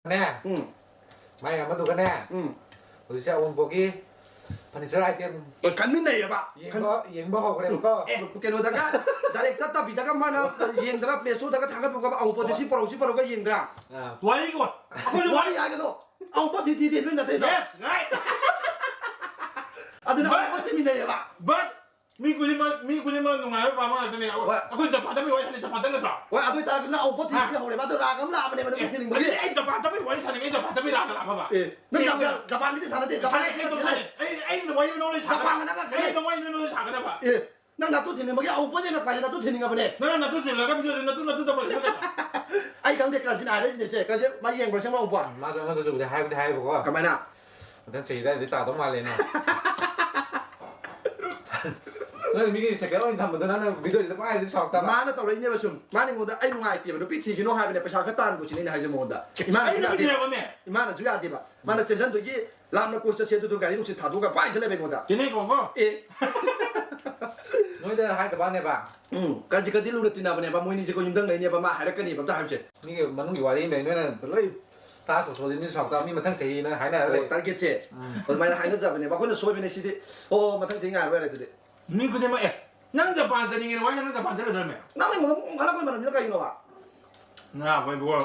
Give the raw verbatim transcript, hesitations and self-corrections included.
ꯅꯦ꯫ ꯎꯝ꯫ ꯃꯥꯏ ꯑꯃꯗꯨꯒꯅꯦ꯫ ꯎꯝ꯫ ꯍꯧꯖꯤꯛꯁꯦ ꯑꯋꯨꯟꯄꯣꯠꯀꯤ furniture item ꯍꯣꯏ, ꯈꯟꯃꯤꯟꯅꯩꯌꯦꯕ꯫ ꯌꯦꯡꯕ, ꯌꯦꯡꯕ ꯍꯧꯈ꯭ꯔꯦꯕꯀꯣ꯫ ꯑꯦ, ꯀꯩꯅꯣꯗꯒ, direct ꯆꯠꯇꯕꯤꯗꯒ ꯃꯥꯅ ꯌꯦꯡꯗ꯭ꯔꯥ, Play Store ꯗꯒ ꯊꯥꯒꯠꯄꯒ ꯑꯋꯨꯟꯄꯣꯠꯁꯦ ꯁꯤ ꯄꯨꯔꯛꯎ, ꯁꯤ ꯄꯨꯔꯛꯎꯒ ꯌꯦꯡꯗ꯭ꯔꯥ? ꯑꯥ꯫ ꯋꯥꯔꯤꯒꯤ ꯋꯥ-, ꯑꯩꯈꯣꯏꯁꯨ ꯋꯥꯔꯤ ꯍꯥꯏꯒꯅꯣ꯫ ꯑꯋꯨꯟꯄꯣꯠ ꯊꯤ ꯊꯤꯗꯦ ꯅꯣꯏ ꯅꯇꯩꯗꯣ꯫ Yes, right. ꯑꯗꯨꯅ but, ꯑꯋꯨꯟꯄꯣꯠ ꯊꯤꯃꯤꯟꯅꯩꯌꯦꯕ꯫ But ꯃꯤ ꯈꯨꯗꯤꯡꯃꯛ, ꯃꯤ ꯈꯨꯗꯤꯡꯃꯛ ꯅꯨꯡꯉꯥꯏꯕ ꯄꯥꯝꯕ ꯉꯥꯛꯇꯅꯦ꯫ ꯍꯣꯏ꯫ ꯑꯩꯈꯣꯏ ꯖꯄꯥꯟ ꯆꯠꯄꯒꯤ ꯋꯥꯔꯤ ꯁꯥꯟꯅꯩ, ꯖꯄꯥꯟ ꯆꯠꯀꯗ꯭ꯔꯣ? ꯍꯣꯏ, ꯑꯗꯨ ꯑꯣꯏꯇꯥꯔꯗꯤ ꯅꯪ ꯑꯃꯨꯛ ꯄꯣꯠ ꯊꯤꯕꯗꯤ ꯍꯥ? ꯍꯧꯔꯦꯕ꯫ ꯑꯗꯨ ꯔꯥꯒ ꯑꯃ ꯂꯥꯛꯑꯕꯅꯦꯕ ꯅꯪꯒꯤ ꯑꯦ, ꯊꯤꯅꯤꯡꯕꯒꯤ꯫ ꯑꯩ, ꯑꯩ ꯖꯄꯥꯟ ꯆꯠꯄꯒꯤ ꯋꯥꯔꯤ ꯁꯥꯟꯅꯩ, ꯑꯩ ꯖꯄꯥꯟ ꯆꯠꯄꯒꯤ ꯔꯥꯒ ꯂꯥꯛꯑꯕ? ꯑꯦ, ꯅꯪ ꯑꯦ, ꯖꯄꯥꯟ, ꯖꯄꯥꯟꯒꯤꯗꯤ ꯁꯥꯟꯅꯗꯦ, ꯖꯄꯥꯟ ꯁꯥꯟꯅꯩ, ꯑꯩ ꯖꯄꯥꯟ ꯁꯥꯟꯅꯩ꯫ ꯑꯩ, ꯑꯩ ꯋꯥꯔꯤ ꯅꯉꯣꯟꯗ ꯖꯄꯥꯟꯒ ꯁꯥꯒꯗꯕ꯫ ꯅꯪꯒ ꯑꯩ ꯈꯦꯠꯅꯩ꯫ ꯋꯥꯔꯤ ꯅꯉꯣꯟꯗ ꯁꯥꯒꯗꯕ꯫ ꯑꯦ, ꯅꯪ ꯅꯇꯨ ꯊꯤꯅꯤꯡꯕꯒꯤ ꯑꯃꯨꯛ ꯄꯣꯠ ꯌꯦꯡꯉꯛꯄ ꯍꯥꯏꯁꯦ ꯅꯇꯨ ꯊꯤꯅꯤꯡꯉꯕꯅꯦ꯫ ꯅꯪꯅ ꯅꯇꯨ ꯊꯤꯜꯂꯒ ꯚꯤꯗꯤꯑꯣꯗꯨ ꯅꯇꯨ, ꯅꯇꯨ ꯇꯧꯕ ꯂꯩꯇ꯭ꯔꯣ? ꯑꯩ ꯈꯪꯗꯦ, ꯀ꯭ꯔꯥꯟꯁꯤꯅ ꯍꯥꯏꯔꯛꯏꯅꯦ ꯁꯦ꯫ ꯀ꯭ꯔꯥꯟꯁꯤ ꯃꯥ ꯌꯦꯡꯕ꯭ꯔꯥ ꯁꯦꯝꯕ ꯑꯃꯨꯛ ꯄꯣꯠ? ꯃꯥꯁꯨ ꯑꯩꯉꯣꯟꯗꯁꯨꯕꯨꯗꯤ ꯍꯥꯏꯕꯨꯗꯤ ꯍꯥꯏꯌꯦꯕꯀꯣ꯫ ꯀꯃꯥꯏꯅ? ꯃꯊꯪ ꯆꯍꯤꯗ ꯑꯗꯨꯗꯤ ꯇꯥꯗꯧ ꯃꯥꯜꯂꯦꯅ꯫ ꯅꯪ ꯃꯤꯒꯤ ꯁꯦꯀꯦꯟ ꯑꯣꯏꯅ ꯊꯝꯕꯗꯣ ꯅꯪꯅ ꯚꯤꯗꯤꯑꯣꯁꯤꯗ ꯄꯥꯏꯔꯗꯤ ꯁꯥꯎꯔꯛꯇꯕ? ꯃꯥꯅ ꯇꯧꯔꯛꯏꯅꯦꯕ ꯁꯨꯝ꯫ ꯃꯥꯅ ꯑꯩꯉꯣꯟꯗ "ꯑꯩ ꯅꯨꯡꯉꯥꯏꯇꯦꯕ, ꯅꯨꯄꯤ ꯊꯤꯈꯤꯅꯣ ꯍꯥꯏꯕꯅꯦ, ꯄꯩꯁꯥ ꯈꯔ ꯇꯥꯟꯈꯣ" ꯁꯤꯅꯦ ꯑꯩꯅ ꯍꯥꯏꯁꯦ ꯃꯉꯣꯟꯗ꯫ ꯏꯃꯥꯅꯁꯨ ꯑꯩ ꯅꯨꯄꯤ ꯌꯥꯗꯦꯕ꯫ ꯊꯤꯔꯕꯅꯦ? ꯏꯃꯥꯅꯁꯨ ꯌꯥꯗꯦꯕ꯫ ꯃꯥꯅ ꯆꯦꯟꯁꯤꯟꯕꯒꯤ ꯂꯥꯞꯅ ꯀꯣꯏ ꯆꯠꯁꯦ ꯑꯗꯨꯗꯣ ꯒꯥꯔꯤ ꯅꯨꯡꯁꯤꯠ ꯊꯥꯗꯣꯛꯑꯒ ꯄꯥꯏ ꯆꯠꯂꯦꯕ ꯑꯩꯉꯣꯟꯗ꯫ ꯆꯦꯟꯅꯩꯀꯣ? ꯑꯦ꯫ ꯅꯣꯏꯗ ꯍꯥꯏꯗꯕꯅꯦꯕ? ꯎꯝ, ꯀꯟꯖꯤꯀꯗꯤ ꯂꯨꯅ ꯇꯤꯟꯅꯕꯅꯦꯕ, ꯃꯣꯏꯅꯤꯁꯦꯀꯣ ꯌꯨꯝꯊꯪꯅꯩꯅꯦꯕ, ꯃꯥ ꯍꯥꯏꯔꯛꯀꯅꯦꯕ ꯑꯝꯇ ꯍꯥꯏꯕꯁꯦ꯫ ꯃꯤꯒꯤ ꯃꯅꯨꯡꯒꯤ ꯋꯥꯔꯤ ꯑꯃ ꯂꯩ, ꯅꯣꯏꯅ ꯂꯣꯏ ꯇꯥ ꯆꯧꯆꯧꯁꯦ ꯃꯤ ꯁꯥꯎꯇ, ꯃꯤ ꯃꯊꯪ ꯆꯍꯤꯅ ꯍꯥꯏꯅꯔ ꯑꯣ, ꯂꯩ꯫ Target ꯁꯦ꯫ ꯎꯝ꯫ ꯑꯗꯨꯃꯥꯏꯅ ꯍꯥꯏꯅꯖꯕꯅꯦꯕ, ꯑꯩꯈꯣꯏꯅ ꯁꯣꯏꯕꯅꯦ ꯁꯤꯗꯤ꯫ ꯑꯣ, ꯃꯊꯪ ꯆꯍꯤ ꯉꯥꯏꯔꯣ ꯌꯥꯔꯦ ꯑꯗꯨꯗꯤ꯫ ꯃꯤ ꯈꯨꯗꯤꯡꯃꯛ, ꯑꯦ, ꯅꯪ ꯖꯄꯥꯟ ꯆꯠꯅꯤꯡꯉꯦꯅ ꯋꯥ ꯅꯪ ꯖꯄꯥꯟ ꯆꯠꯂꯗ꯭ꯔꯅꯦ? ꯅꯪꯅ ꯑꯩꯉꯣꯟꯗ ꯑꯃꯨꯛ ꯍꯜꯂꯛꯄꯩ ꯃꯔꯝꯁꯤꯅ ꯀꯩꯒꯤꯅꯣꯕ? ꯉꯥ ꯑꯩꯈꯣꯏ ꯕꯣꯜ꯫